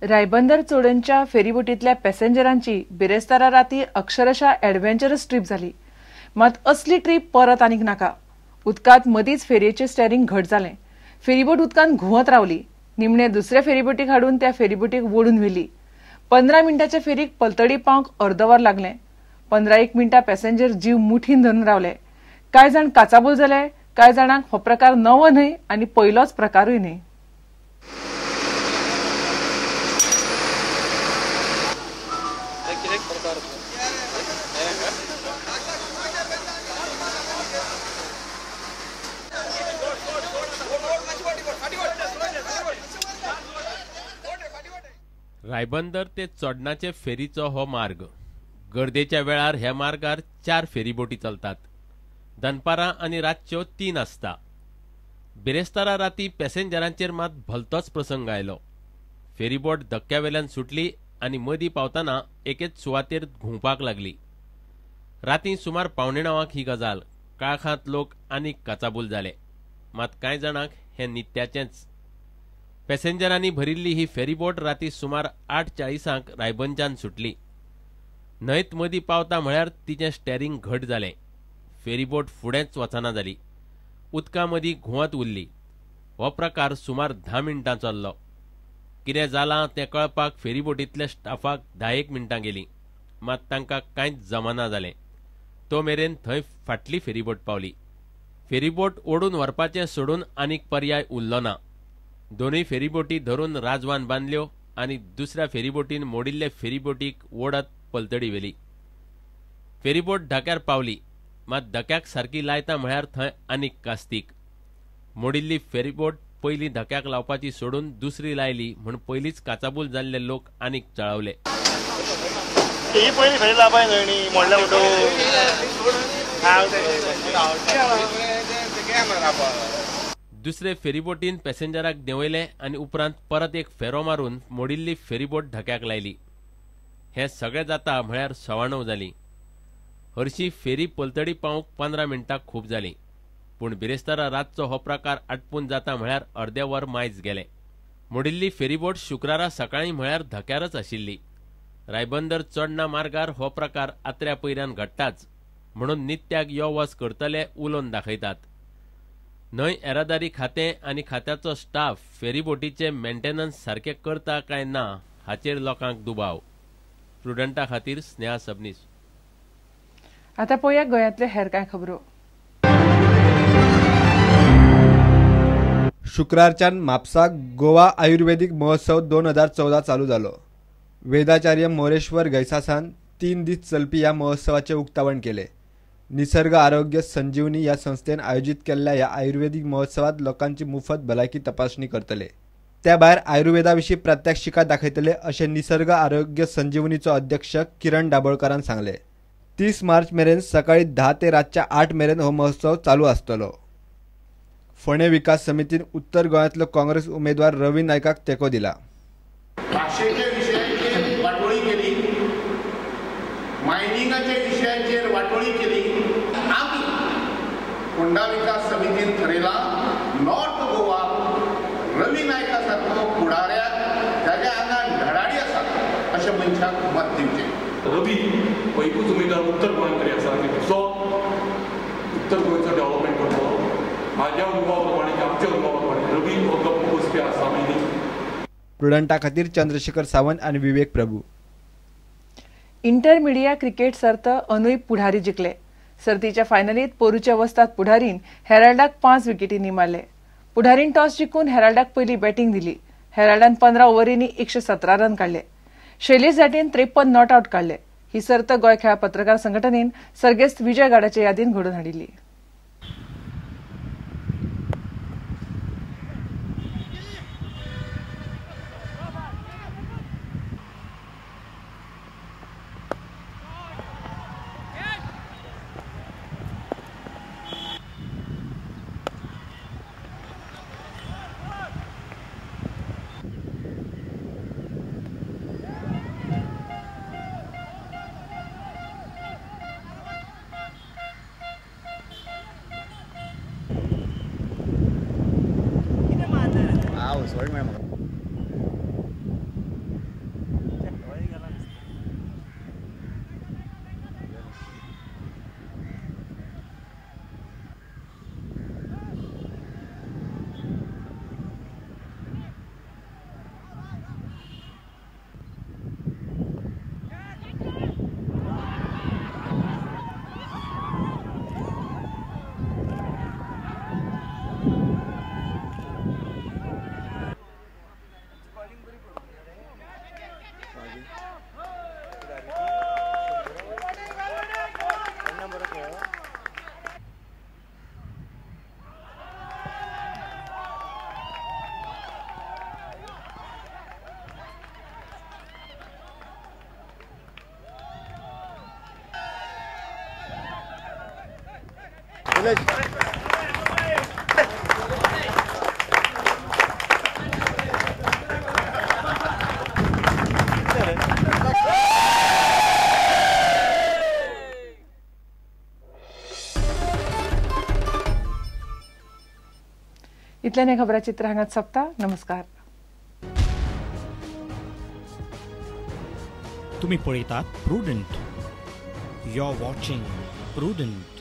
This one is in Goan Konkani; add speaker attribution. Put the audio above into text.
Speaker 1: रायबंदर चोडणच्या फेरीबोटींतल्या पॅसेंजरांची बिरेस्तारा राती अक्षरशः ॲडव्हेंचरस ट्रीप जाली. मात असली ट्रीप परत आनीक नाका. उदकांत मदींच फेरयेचें स्टेरींग घट जालें. फेरीबोट उदकांत घुंवत रावली. निमणे दुसऱ्या फेरीबोटीक हाडून त्या फेरीबोटीक ओडून व्हेली. 15 मिनटाच्या फेरीक पलतडी पावंक अर्दवर लागलें. 15-1 मिनटां पॅसेंजर जीव मुठीन धरून रावले. कांय जाण काचाबूल जाले, कांय जाणांक हो प्रकार नवो न्हय आनी पयलोच प्रकारूय न्हय.
Speaker 2: रायबंदर ते चोडणाचे फेरीचो हो मार्ग. गर्देच्या वेळार ह्या मार्गार 4 फेरीबोटी चलतात. दनपारां आनी रातच्यो 3 आसता. बिरेस्तारा राती पॅसेंजरांचेर मात भलतोच प्रसंग आयलो. फेरीबोट धक्क्यावेल्यान सुटली आनी मदीं पावतना एकेच सुवातेर घुंवपाक लागली. राती सुमार 8:45 ही गजाल. काळखांत लोक आनीक काचाबूल जाले. मात कांय जाणांक हें नित्याचेंच. पॅसेंजरांनी भरिल्ली ही फेरीबोट राती सुमार 8:40 रायबंदच्यान सुटली. न्हंयत मदीं पावता म्हळ्यार तिचें स्टेरींग घट जालें. फेरीबोट फुडेंच वचना जाली. उदका मदीं घुंवत उरली. हो प्रकार सुमार 10 मिनटां चल्लो. कितें जालां तें कळपाक फेरीबोटींतल्या स्टाफाक 10-1 मिनटां गेलीं. मात तांकां कांयच जमना जालें. तो मेरेन थंय फाटली फेरीबोट पावली. फेरीबोट ओडून व्हरपाचें सोडून आनीक पर्याय उरलो ना. दोनूय फेरीबोटी धरून राजवान बांदल्यो आनी दुसऱ्या फेरीबोटीन मोडिल्ले फेरीबोटीक ओडत पलतडी व्हेली. फेरीबोट धक्यार पावली. मात धक्याक सारकी लायता म्हळ्यार थंय आनीक कास्तीक. मोडिल्ली फेरीबोट पयलीं धक्याक लावपाची सोडून दुसरी लायली म्हूण पयलींच काचाबूल जाल्ले लोक आनीक चळवले. दुसरे फेरीबोटीन पॅसेंजराक देंवयले आनी उपरांत परत एक फेरो मारून मोडिल्ली फेरीबोट धक्याक लायली. हें सगळें जाता म्हळ्यार 9:15 जालीं. हरशी फेरी पलतडी पावंक 15 मिनटां खूब जालीं. पूण बिरेस्तारा रातचो हो प्रकार आटपून जाता म्हळ्यार अर्दे वर मायज गेलें. मोडिल्ली फेरीबोट शुक्रारा सकाळीं म्हळ्यार धक्यारच आशिल्ली. रायबंदर चोडणा मार्गार हो प्रकार आत्र्या पयऱ्यान घडटाच म्हणून नित्याक यो वच करतले उलोवन दाखयतात. न्हंय येरादारी खातें आनी खात्याचो स्टाफ फेरीबोटीचें मेंटेनन्स सारकें करता काय ना हाचेर लोकांक दुबाव. प्रुडंटा खातीर स्नेहा सबनीस.
Speaker 1: आतां पळोवया गोंयांतल्यो हेर कांय खबरो.
Speaker 3: शुक्रारच्यान म्हापसा गोवा आयुर्वेदीक महोत्सव 2014 चालू जालो. वेदाचार्य मोरेश्वर गैसासान 3 दीस चलपी ह्या महोत्सवाचें उक्तावण केलें. निसर्ग आरोग्य संजीवनी ह्या संस्थेन आयोजीत केल्ल्या ह्या आयुर्वेदीक महोत्सवात लोकांची मुफत भलायकी तपासणी करतले. त्या भायर आयुर्वेदा विशीं प्रात्यक्षिकां दाखयतले अशें निसर्ग आरोग्य संजीवनीचो अध्यक्ष किरण दाभोळकरान सांगलें. 30 मार्च मेरेन सकाळी 10 ते रातच्या 8 मेरेन हो महोत्सव चालू आसतलो. फोंडें विकास समितीन उत्तर गोंयांतलो काँग्रेस उमेदवार रवी नायकाक तेंको दिला.
Speaker 4: भाशेच्या विशयाचेर वाटोळी केली, मायनिंगाच्या विशयाचेर वाटोळी केली. आमी फोंडा विकास समितीन थरयला नॉर्थ गोवा रवी नायका सारको फुडाऱ्याक जाच्या आंगान धडाडी आसा अशा मनशाक मत दिवचें.
Speaker 5: रवी हो एकूच उमेदवार उत्तर गोंयांत तरी आसा की जो उत्तर गोंयचो डेव्हलपमेंट करतलो. म्हाज्या अनुभवा प्रमाणे, आमच्या अनुभवा प्रमाणे रवी हो गप्प बसपी आसा.
Speaker 3: प्रुडंटा खातीर चंद्रशेखर सावंत आनी विवेक प्रभू.
Speaker 1: इंटरमिडिया क्रिकेट सर्त अनुय पुढारी जिखले. सर्तीच्या फायनलीत पोरूच्या वस्ताद पुढारीन हेराल्डाक 5 विकेटींनी मारले. पुढारीन टॉस जिखून हेराल्डाक पयली बॅटींग दिली. हेराल्डान 15 ओव्हरींनी 117 रन काडले. शैलेश जाटेन 53 not out काडले. ही सर्त गोंय खेळा पत्रकार संघटनेन सर्गेस्त विजय गाडाच्या यादीन घडोवन हाडिल्ली. इतल्यान हें खबराचित्र हांगाच सोंपता. नमस्कार.
Speaker 6: तुम्ही पळयतात Prudent. You are watching Prudent.